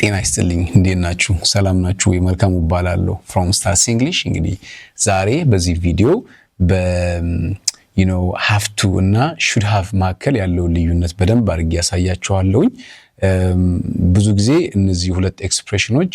ጤና ይስጥልኝ። እንዴት ናችሁ? ሰላም ናችሁ ወይ? መልካሙ እባላለሁ from Stars English። እንግዲህ ዛሬ በዚህ ቪዲዮ በ have to እና should have መካከል ያለውን ልዩነት በደንብ አድርጌ ያሳያችኋለሁኝ። ብዙ ጊዜ እነዚህ ሁለት expression ኖች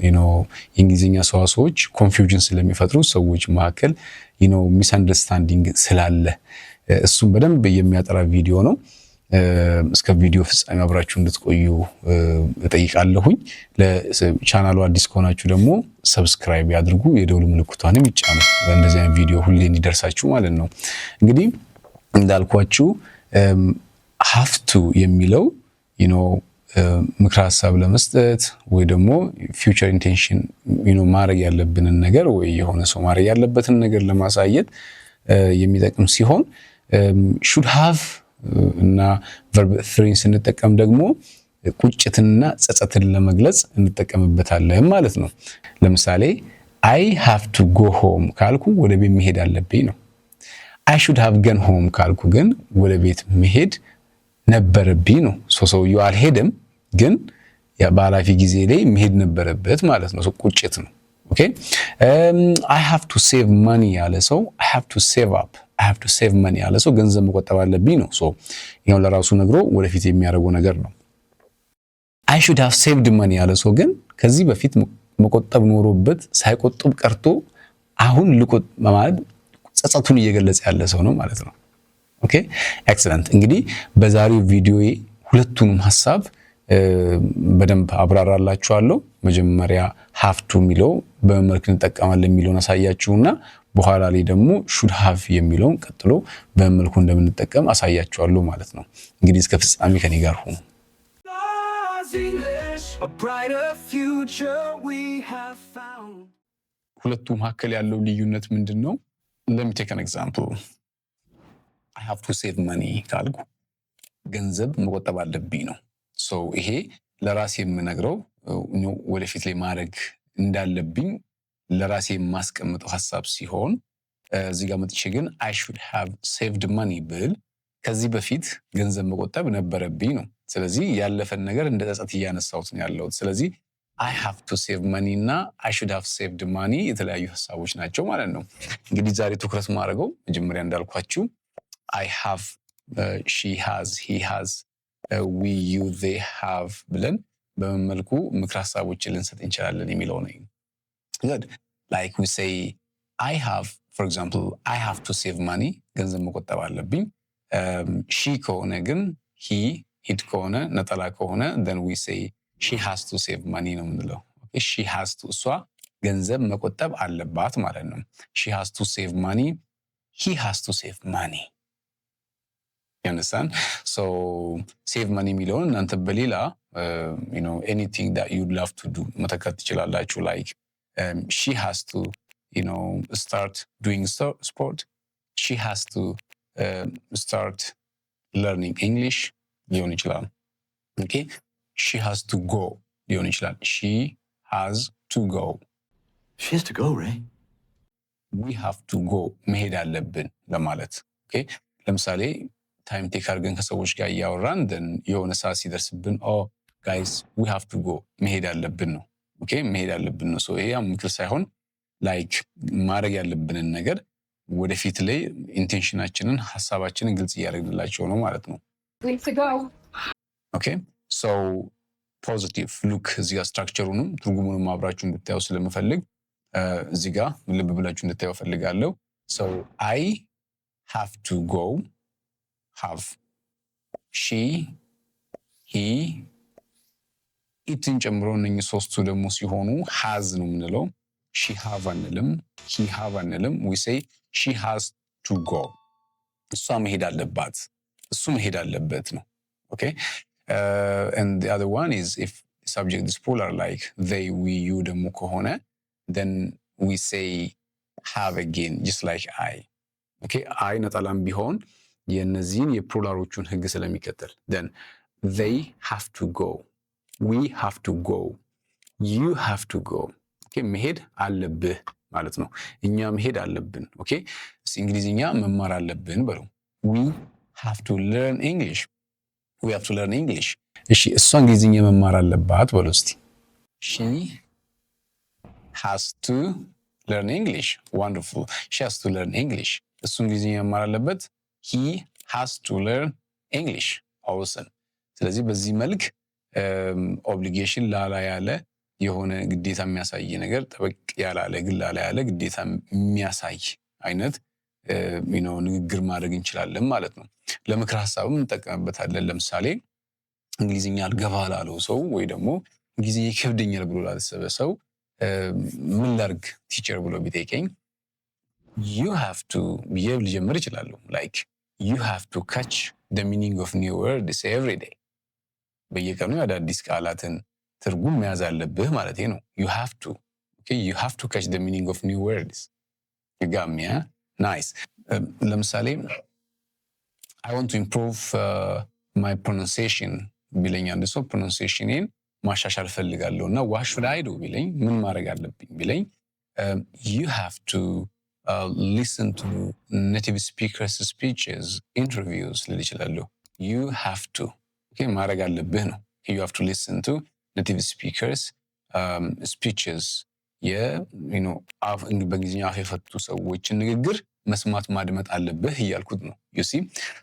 የእንግሊዝኛ ሰዋሰዎች confusion ስለሚፈጥሩ፣ ሰዎች መካከል misunderstanding ስላለ እሱም በደንብ የሚያጠራ ቪዲዮ ነው። እስከ ቪዲዮ ፍጻሜ አብራችሁ እንድትቆዩ እጠይቃለሁኝ። ለቻናሉ አዲስ ከሆናችሁ ደግሞ subscribe ያድርጉ፣ የደውል ምልክቷንም ይጫኑ፣ እንደዚህ አይነት ቪዲዮ ሁሌ እንዲደርሳችሁ ማለት ነው። እንግዲህ እንዳልኳችሁ have to የሚለው ምክረ ሀሳብ ለመስጠት ወይ ደግሞ future intention፣ ማድረግ ያለብንን ነገር ወይ የሆነ ሰው ማድረግ ያለበትን ነገር ለማሳየት የሚጠቅም ሲሆን፣ should have እና verb three ን ስንጠቀም ደግሞ ቁጭትንና ጸጸትን ለመግለጽ እንጠቀምበታለን ማለት ነው። ለምሳሌ "I have to go home" ካልኩ ወደ ቤት መሄድ አለብኝ ነው። "I should have gone home" ካልኩ ግን ወደ ቤት መሄድ ነበረብኝ ነው። ሰውየው አልሄደም፣ ግን በኃላፊ ጊዜ ላይ መሄድ ነበረበት ማለት ነው። ቁጭት ነው። Okay, "I have to save money" ያለ ሰው፣ "I have to save up, I have to save money" ያለ ሰው ገንዘብ መቆጠብ አለብኝ ነው። So ያው ለራሱ ነግሮ ወደፊት የሚያደርገው ነገር ነው። "I should have saved money" ያለ ሰው ግን ከዚህ በፊት መቆጠብ ኖሮበት ሳይቆጥብ ቀርቶ አሁን ልቆጥብ ማለት ጸጸቱን እየገለጸ ያለ ሰው ነው ማለት ነው። Okay, excellent። እንግዲህ በዛሬው ቪዲዮዬ ሁለቱንም ሀሳብ በደንብ አብራራላችኋለሁ። መጀመሪያ have to የሚለው በምን መልክ እንጠቀማለን የሚለውን አሳያችሁና በኋላ ላይ ደግሞ should have የሚለውን ቀጥሎ በምን መልኩ እንደምንጠቀም አሳያችኋለሁ ማለት ነው። እንግዲህ እስከ ፍጻሜ ከኔ ጋር ሁኑ። A brighter future we have found. ሁለቱ መካከል ያለው ልዩነት ምንድን ነው? Let me take an example. "I have to save money" ካልኩ ገንዘብ መቆጠብ አለብኝ ነው። So ይሄ ለራሴ የምነግረው፣ ወደፊት ላይ ማድረግ እንዳለብኝ ለራሴ የማስቀምጠው ሀሳብ ሲሆን፣ እዚህ ጋር መጥቼ ግን "I should have saved money" ብል ከዚህ በፊት ገንዘብ መቆጠብ ነበረብኝ ነው። ስለዚህ ያለፈን ነገር እንደ ጸጸት እያነሳሁት ነው ያለሁት። ስለዚህ "I have to save money" እና "I should have saved money" የተለያዩ ሀሳቦች ናቸው ማለት ነው። እንግዲህ ዛሬ ትኩረት ማድረገው መጀመሪያ እንዳልኳችሁ I have፣ she has፣ he has፣ we, you, they have ብለን በምን መልኩ ምክር ሀሳቦችን ልንሰጥ እንችላለን የሚለው ነው። Good. Like we say I have, for example, "I have to save money"፣ ገንዘብ መቆጠብ አለብኝ። She ከሆነ ግን፣ he, it ከሆነ፣ ነጠላ ከሆነ then we say "she has to save money" ነው የምንለው። She has to፣ እሷ ገንዘብ መቆጠብ አለባት ማለት ነው። She has to save money, he has to save money. You understand? So save money የሚለውን እናንተ በሌላ anything that you'd love to do መተካት ትችላላችሁ። Like she has to start doing sport, she has to start learning English ሊሆን ይችላል። Okay, she has to go ሊሆን ይችላል። She has to go. She has to go, Ray. We have to go፣ መሄድ አለብን ለማለት። Okay, ለምሳሌ time take አድርገን ከሰዎች ጋር እያወራን then የሆነ ሰዓት ሲደርስብን "Oh guys, we have to go"፣ መሄድ አለብን ነው። Okay, መሄድ አለብን ነው። So ይሄ ምክር ሳይሆን like ማድረግ ያለብንን ነገር ወደፊት ላይ intention ኣችንን፣ ሀሳባችንን ግልጽ እያደረግንላቸው ነው ማለት ነው። We have to go. Okay, so positive look፣ እዚህ ጋር structure ኡንም ትርጉሙንም አብራችሁ እንድታዩ ስለምፈልግ እዚህ ጋር ልብ ብላችሁ እንድታዩ ፈልጋለሁ። So I have to go፣ have፣ she, he, it ን ጨምሮ እነኚህ ሶስቱ ደግሞ ሲሆኑ has ነው የምንለው። She have አንልም፣ he have አንልም። We say "she has to go"፣ እሷ መሄድ አለባት፣ እሱ መሄድ አለበት ነው። Okay, and the other one is if subject is plural, like they, we, you ደግሞ ከሆነ then we say have again, just like I. Okay, I ነጠላም ቢሆን የእነዚህን የ plural ኦቹን ህግ ስለሚከተል then they have to go, we have to go, you have to go. Okay, መሄድ አለብህ ማለት ነው። እኛ መሄድ አለብን። Okay, እስኪ እንግሊዝኛ መማር አለብን በሉ። We have to learn English. We have to learn English. እሺ፣ እሷ እንግሊዝኛ መማር አለባት በሉ እስቲ። She has to learn English. Wonderful. She has to learn English. እሱ እንግሊዝኛ መማር አለበት። He has to learn English. Awesome. ስለዚህ በዚህ መልክ obligation ላላ ያለ የሆነ ግዴታ የሚያሳይ ነገር፣ ጠበቅ ያላለ ግን ላላ ያለ ግዴታ የሚያሳይ አይነት ንግግር ማድረግ እንችላለን ማለት ነው። ለምክር ሀሳብም እንጠቀምበታለን። ለምሳሌ እንግሊዝኛ አልገባ ላለው ሰው ወይ ደግሞ እንግሊዝኛ ይከብደኛል ብሎ ላሰበ ሰው ምን ላርግ teacher ብሎ ቢጠይቀኝ "you have to" ብዬ ልጀምር እችላለሁ። Like, "You have to catch the meaning of new words every day." በየቀኑ የአዳዲስ ቃላትን ትርጉም መያዝ አለብህ ማለት ነው። You have to catch the meaning of new words. ጋሚያ nice። ለምሳሌ "I want to improve my pronunciation" ቢለኝ አንድ ሰው፣ pronunciation ኔን ማሻሻል ፈልጋለሁ እና "What should I do?" ቢለኝ፣ ምን ማድረግ አለብኝ ቢለኝ፣ "You have to listen to native speakers' speeches, interviews" ልል እችላለሁ። You have to ማድረግ አለብህ ነው። You have to listen to native speakers' speeches፣ በእንግሊዝኛ አፍ የፈቱ ሰዎችን ንግግር መስማት ማድመጥ አለብህ እያልኩት ነው። You see,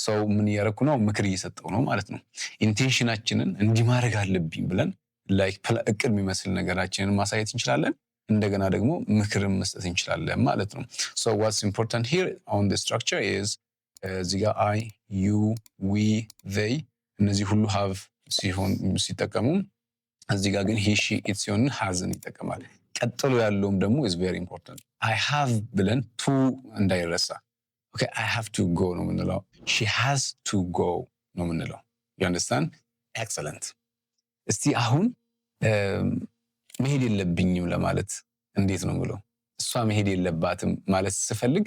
so ምን እያደረኩ ነው? ምክር እየሰጠው ነው ማለት ነው። Intention ኣችንን እንዲህ ማድረግ አለብኝ ብለን like እቅድ የሚመስል ነገራችንን ማሳየት እንችላለን። እንደገና ደግሞ ምክርን መስጠት እንችላለን ማለት ነው። So what's important here on the structure is እዚህ ጋር I፣ you፣ we፣ they እነዚህ ሁሉ have ሲሆን ሲጠቀሙ፣ እዚህ ጋር ግን he፣ she፣ it ሲሆን has ን ይጠቀማል። ቀጥሎ ያለውም ደግሞ is very important። I have ብለን to እንዳይረሳ። Okay, "I have to go" ነው የምንለው። "She has to go" ነው የምንለው። You understand? Excellent። እስቲ አሁን መሄድ የለብኝም ለማለት እንዴት ነው ምለው? እሷ መሄድ የለባትም ማለት ስፈልግ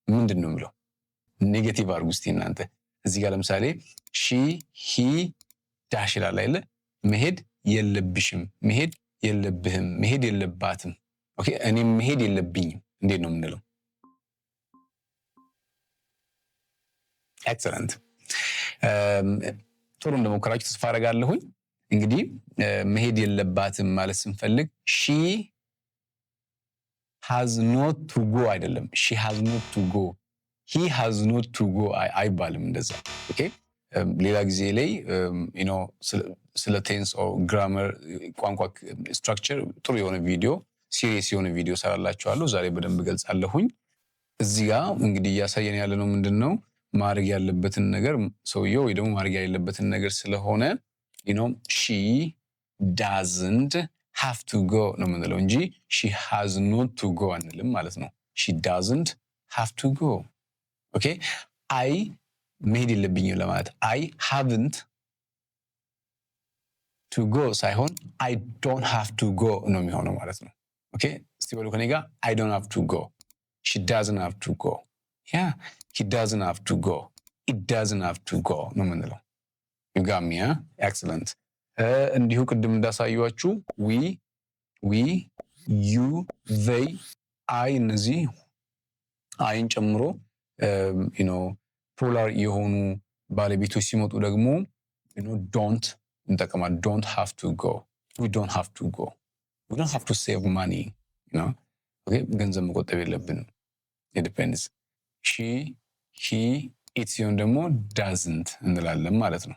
ምንድን ነው ምለው? Negative አድርጉ እስቲ እናንተ። እዚህ ጋር ለምሳሌ she፣ he dash ይላል አይደለ? መሄድ የለብሽም፣ መሄድ የለብህም፣ መሄድ የለባትም። Okay፣ እኔም መሄድ የለብኝም እንዴት ነው የምንለው? Excellent። ጥሩ እንደሞከራችሁ ተስፋ አደርጋለሁኝ። እንግዲህ መሄድ የለባትም ማለት ስንፈልግ "she has not to go" አይደለም። "She has not to go", "he has not to go" አይባልም እንደዛ። Okay፣ ሌላ ጊዜ ላይ ስለ tense፣ grammar፣ ቋንቋ structure ጥሩ የሆነ ቪዲዮ፣ serious የሆነ ቪዲዮ ሰራላችኋለሁ። ዛሬ በደንብ ገልጻለሁኝ። እዚህ ጋ እንግዲህ እያሳየን ያለ ነው ምንድን ነው ማድረግ ያለበትን ነገር ሰውየው ወይ ደግሞ ማድረግ የሌለበትን ነገር ስለሆነ "she doesn't have to go" ነው የምንለው እንጂ "she has not to go" አንልም ማለት ነው። She doesn't have to go። Okay፣ I መሄድ የለብኝም ለማለት "I haven't to go" ሳይሆን "I don't have to go" ነው የሚሆነው ማለት ነው። Okay፣ እስቲ በሉ ከኔ ጋር፣ "I don't have to go." She doesn't have to go. Yeah, he doesn't have to go. It doesn't have to go ነው የምንለው። You got me? Excellent። እንዲሁ ቅድም እንዳሳየኋችሁ we፣ you፣ they፣ I፣ እነዚህ I ን ጨምሮ plural የሆኑ ባለቤቶች ሲመጡ ደግሞ don't እንጠቀማለን። Don't have to go. We don't have to go. We don't have to save money. ገንዘብ መቆጠብ የለብንም። Depends። She፣ he፣ it ሲሆን ደግሞ doesn't እንላለን ማለት ነው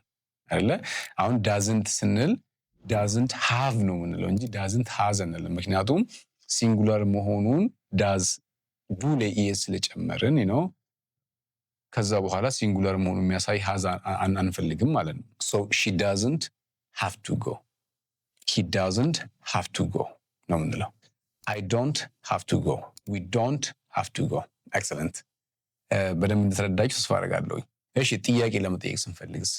አይደለ? አሁን doesn't ስንል doesn't have ነው የምንለው እንጂ doesn't has አንልም። ምክንያቱም singular መሆኑን does፣ do ላይ es ስለጨመርን ነው። ከዛ በኋላ singular መሆኑን የሚያሳይ has አንፈልግም ማለት ነው። So "She doesn't have to go", "He doesn't have to go" ነው የምንለው። I don't have to go, we don't have to go። Excellent። በደንብ እንደተረዳችሁ ተስፋ አደርጋለሁ። እሺ፣ ጥያቄ ለመጠየቅ ስንፈልግስ፣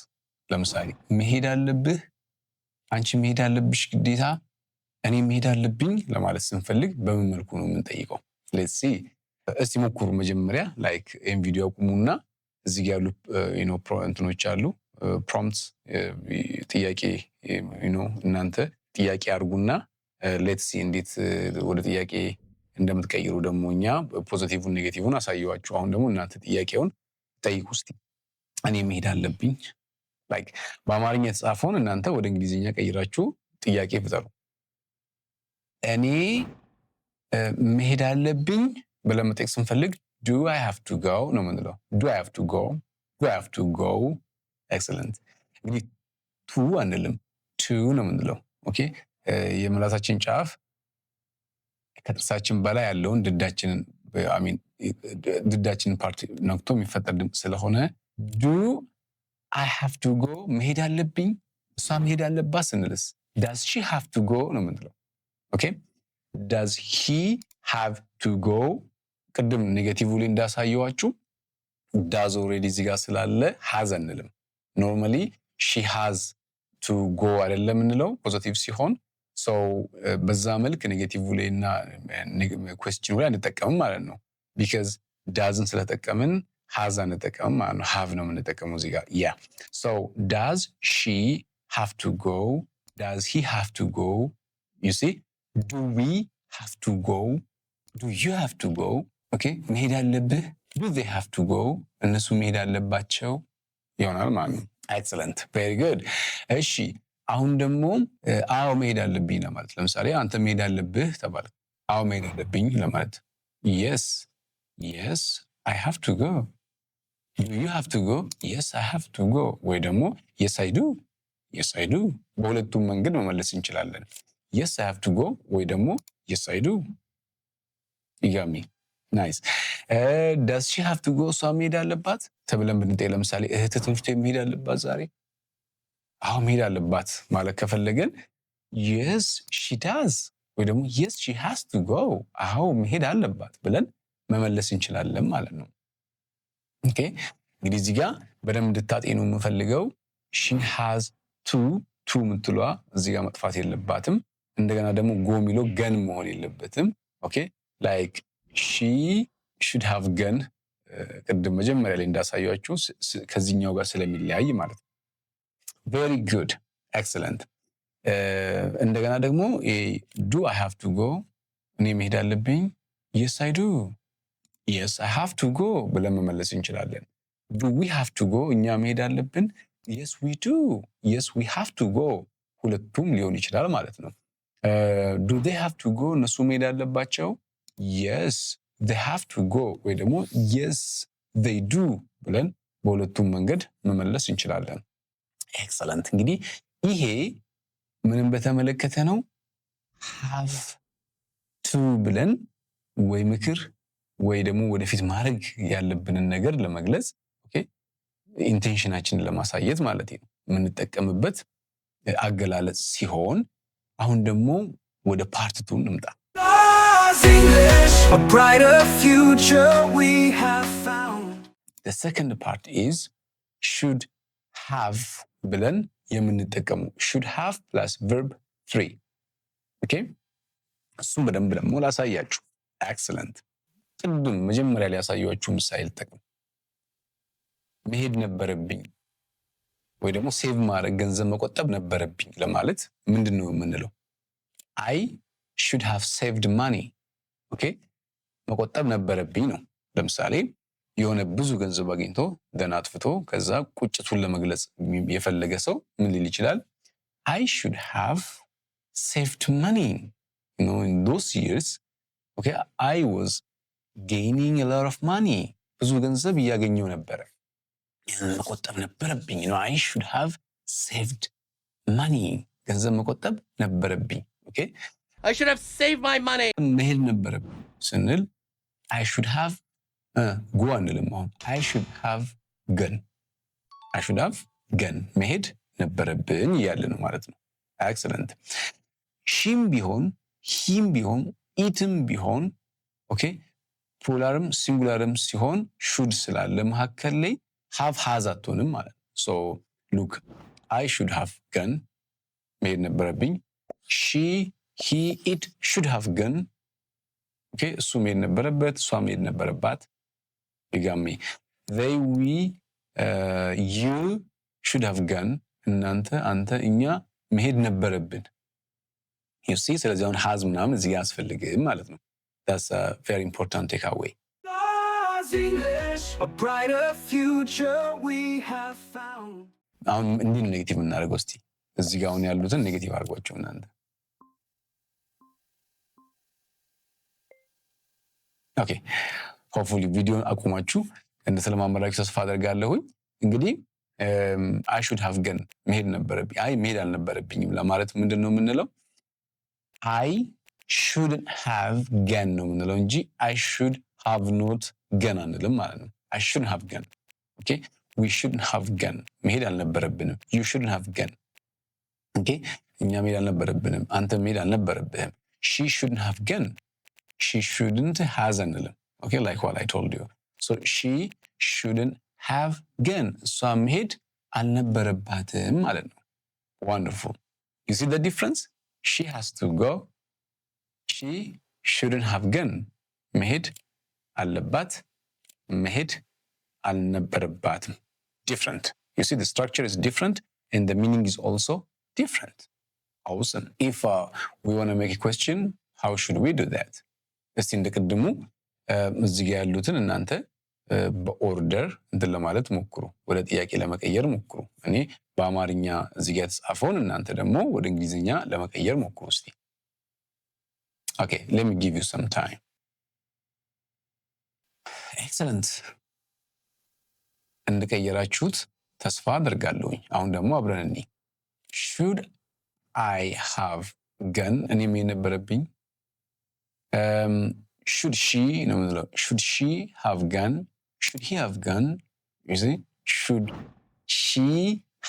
ለምሳሌ መሄድ አለብህ፣ አንቺ መሄድ አለብሽ ግዴታ፣ እኔ መሄድ አለብኝ ለማለት ስንፈልግ በምን መልኩ ነው የምንጠይቀው? Let's see። እስቲ ሞክሩ። መጀመሪያ like ይህን ቪዲዮ አቁሙና እዚህ ጋ ያሉ እንትኖች አሉ፣ prompts፣ ጥያቄ፣ እናንተ ጥያቄ አድርጉና let's see እንዴት ወደ ጥያቄ እንደምትቀይሩ። ደግሞ እኛ positive ን negative ን አሳየኋችሁ። አሁን ደግሞ እናንተ ጥያቄውን ጠይቁ እስቲ። እኔ መሄድ አለብኝ፣ Like በአማርኛ የተጻፈውን እናንተ ወደ እንግሊዝኛ ቀይራችሁ ጥያቄ ፍጠሩ። እኔ መሄድ አለብኝ ብለን መጠየቅ ስንፈልግ "Do I have to go?" ነው የምንለው። Do I have to go? Do I have to go? Excellent። እንግዲህ to አንልም፣ to ነው የምንለው። Okay፣ የምላሳችን ጫፍ ከጥርሳችን በላይ ያለውን ድዳችንን I mean ድዳችንን part ነክቶ የሚፈጠር ድምፅ ስለሆነ "Do I have to go?" መሄድ አለብኝ፣ እሷ መሄድ አለባት ስንልስ "Does she have to go?" ነው የምንለው። Okay, "Does he have to go?" ቅድም negative ላይ እንዳሳየዋችሁ does already እዚህ ጋር ስላለ has አንልም። Normally "She has to go" አይደለም የምንለው positive ሲሆን፣ so በዛ መልክ negative ላይ እና question ላይ አንጠቀምም ማለት ነው። Because does ን ስለተጠቀምን has አንጠቀምም ማለት ነው። Have ነው የምንጠቀመው እዚህ ጋር። Yeah, so "Does she have to go? Does he have to go?" You see, "Do we have to go? Do you have to go?" Okay፣ መሄድ አለብህ። "Do they have to go?" እነሱ መሄድ አለባቸው ይሆናል ማለት ነው። Excellent, very good። እሺ፣ አሁን ደግሞ አዎ መሄድ አለብኝ ለማለት፣ ለምሳሌ አንተ መሄድ አለብህ ተባለ። አዎ መሄድ አለብኝ ለማለት Yes, I have to go. "Do you have to go?" "Yes, I have to go" ወይ ደግሞ "Yes, I do." "Yes, I do." በሁለቱም መንገድ መመለስ እንችላለን። "Yes, I have to go" ወይ ደግሞ "Yes, I do." You got me? Nice. "Does she have to go?" እሷ መሄድ አለባት ተብለን ብንጠየቅ፣ ለምሳሌ እህትህ ትምህርት ቤት መሄድ አለባት ዛሬ፣ አዎ መሄድ አለባት ማለት ከፈለገን "Yes, she does" ወይ ደግሞ "Yes, she has to go"፣ አዎ መሄድ አለባት ብለን መመለስ እንችላለን ማለት ነው። Okay፣ እንግዲህ እዚህ ጋር በደንብ እንድታጤኑ የምፈልገው she has to፣ to የምትሏ እዚህ ጋር መጥፋት የለባትም። እንደገና ደግሞ go የሚለው gone መሆን የለበትም። Okay, like "she should have gone" ቅድም መጀመሪያ ላይ እንዳሳያችሁ ከዚህኛው ጋር ስለሚለያይ ማለት ነው። Very good, excellent። እንደገና ደግሞ "Do I have to go?" እኔ መሄድ አለብኝ? "Yes, I do." "Yes, I have to go" ብለን መመለስ እንችላለን። "Do we have to go?" እኛ መሄድ አለብን? "Yes, we do." "Yes, we have to go." ሁለቱም ሊሆን ይችላል ማለት ነው። "Do they have to go?" እነሱ መሄድ አለባቸው? "Yes, they have to go" ወይ ደግሞ "Yes, they do" ብለን በሁለቱም መንገድ መመለስ እንችላለን። Excellent። እንግዲህ ይሄ ምንን በተመለከተ ነው? Have to ብለን ወይ ምክር ወይ ደግሞ ወደፊት ማድረግ ያለብንን ነገር ለመግለጽ፣ intention ኣችንን ለማሳየት ማለት ነው የምንጠቀምበት አገላለጽ ሲሆን አሁን ደግሞ ወደ part two እንምጣ። English, a brighter future we have found. The second part is should have ብለን የምንጠቀመው፣ should have plus verb 3። Okay፣ እሱም በደንብ ደግሞ ላሳያችሁ። Excellent። ቅድም መጀመሪያ ላይ ያሳየኋችሁ ምሳሌ ልጠቀም። መሄድ ነበረብኝ ወይ ደግሞ save ማድረግ፣ ገንዘብ መቆጠብ ነበረብኝ ለማለት ምንድን ነው የምንለው? "I should have saved money." Okay፣ መቆጠብ ነበረብኝ ነው። ለምሳሌ የሆነ ብዙ ገንዘብ አግኝቶ ደህና አጥፍቶ ከዛ ቁጭቱን ለመግለጽ የፈለገ ሰው ምን ሊል ይችላል? "I should have saved money in those years. Okay, I was gaining a lot of money." ብዙ ገንዘብ እያገኘሁ ነበረ፣ መቆጠብ ነበረብኝ ነው። "I should have saved money." ገንዘብ መቆጠብ ነበረብኝ። Okay. I should have saved my money. መሄድ ነበረብኝ ስንል "I should have go" አንልም። አሁን "I should have gone." "I should have gone"፣ መሄድ ነበረብኝ እያለ ነው ማለት ነው። Excellent። She ም ቢሆን፣ he ም ቢሆን፣ it ም ቢሆን፣ okay፣ plural ም singular ም ሲሆን should ስላለ መካከል ላይ have has አትሆንም ማለት ነው። So look, "I should have gone"፣ መሄድ ነበረብኝ። "She, he, it should have gone." Okay፣ እሱ መሄድ ነበረበት፣ እሷ መሄድ ነበረባት። You got me? "They, we, you should have gone"፣ እናንተ፣ አንተ፣ እኛ መሄድ ነበረብን። You see? ስለዚህ አሁን has ምናምን እዚህ ጋር አያስፈልግም ማለት ነው። That's a very important takeaway. English, a brighter future we have found. አሁን እንዲህ ነው negative የምናደርገው። እስቲ እዚህ ጋር አሁን ያሉትን negative አድርጓቸው እናንተ። Okay, hopefully ቪዲዮን አቁማችሁ እንደተለማመዳችሁ ተስፋ አደርጋለሁኝ። እንግዲህ I should have gone መሄድ ነበረብኝ፣ አይ መሄድ አልነበረብኝም ለማለት ምንድን ነው የምንለው? I shouldn't have gone ነው የምንለው እንጂ I should have not gone አንልም ማለት ነው። I shouldn't have gone። Okay, we shouldn't have gone መሄድ አልነበረብንም። You shouldn't have gone። Okay, እኛ መሄድ አልነበረብንም፣ አንተ መሄድ አልነበረብህም። She shouldn't have gone። She shouldn't has አንልም። Okay, like what I told you, so she shouldn't have gone እሷ መሄድ አልነበረባትም ማለት ነው። Wonderful, you see the difference? She has to go, she shouldn't have gone መሄድ አለባት፣ መሄድ አልነበረባትም። Different. You see, the structure is different and the meaning is also different. Awesome. If we want to make a question, how should we do that? እስቲ እንደቅድሙ እዚህ ጋ ያሉትን እናንተ በ order እንትን ለማለት ሞክሩ፣ ወደ ጥያቄ ለመቀየር ሞክሩ። እኔ በአማርኛ እዚህ ጋ የተጻፈውን እናንተ ደግሞ ወደ እንግሊዝኛ ለመቀየር ሞክሩ እስቲ። Okay, let me give you some time. Excellent. እንደቀየራችሁት ተስፋ አደርጋለሁኝ። አሁን ደግሞ አብረን እኒ should I have gone እኔ መሄድ ነበረብኝ። Should she ነው የምንለው። Should she have gone, should he have gone። Should she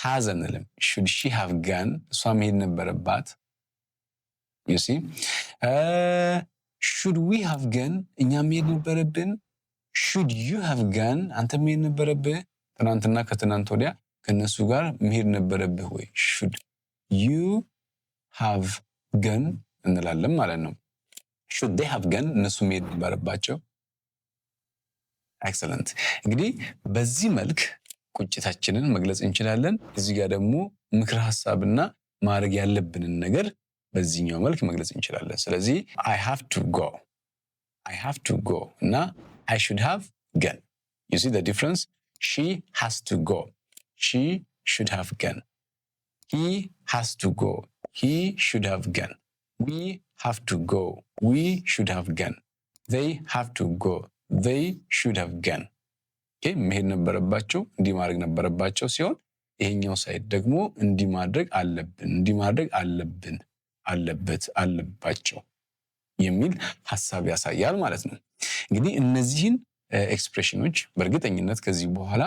has አንልም። Should she have gone እሷ መሄድ ነበረባት። You see, should we have gone እኛ መሄድ ነበረብን። Should you have gone አንተ መሄድ ነበረብህ። ትናንትና ከትናንት ወዲያ ከእነሱ ጋር መሄድ ነበረብህ ወይ? Should you have gone እንላለን ማለት ነው። Should they have gone እነሱ መሄድ ነበረባቸው። Excellent። እንግዲህ በዚህ መልክ ቁጭታችንን መግለጽ እንችላለን። እዚህ ጋር ደግሞ ምክር ሀሳብና ማድረግ ያለብንን ነገር በዚህኛው መልክ መግለጽ እንችላለን። ስለዚህ I have to go, I have to go እና I should have gone. You see the difference? She has to go, she should have gone. He has to go, he should have gone. We have to go, we should have gone. They have to go, they should have gone። መሄድ ነበረባቸው፣ እንዲህ ማድረግ ነበረባቸው ሲሆን ይሄኛው side ደግሞ እንዲህ ማድረግ አለብን፣ እንዲህ ማድረግ አለብን፣ አለበት፣ አለባቸው የሚል ሀሳብ ያሳያል ማለት ነው። እንግዲህ እነዚህን expression ኖች በእርግጠኝነት ከዚህ በኋላ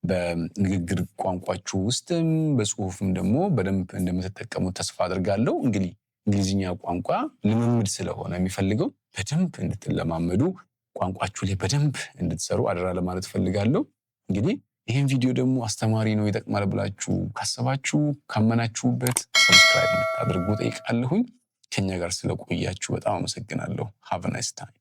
በንግግር ቋንቋችሁ ውስጥም በጽሁፍም ደግሞ በደንብ እንደምትጠቀሙት ተስፋ አድርጋለሁ። እንግዲህ እንግሊዝኛ ቋንቋ ልምምድ ስለሆነ የሚፈልገው በደንብ እንድትለማመዱ፣ ቋንቋችሁ ላይ በደንብ እንድትሰሩ አደራ ለማለት ፈልጋለሁ። እንግዲህ ይህን ቪዲዮ ደግሞ አስተማሪ ነው፣ ይጠቅማል ብላችሁ ካሰባችሁ፣ ካመናችሁበት subscribe እንድታደርጉ ጠይቃለሁኝ። ከኛ ጋር ስለቆያችሁ በጣም አመሰግናለሁ። Have nice time.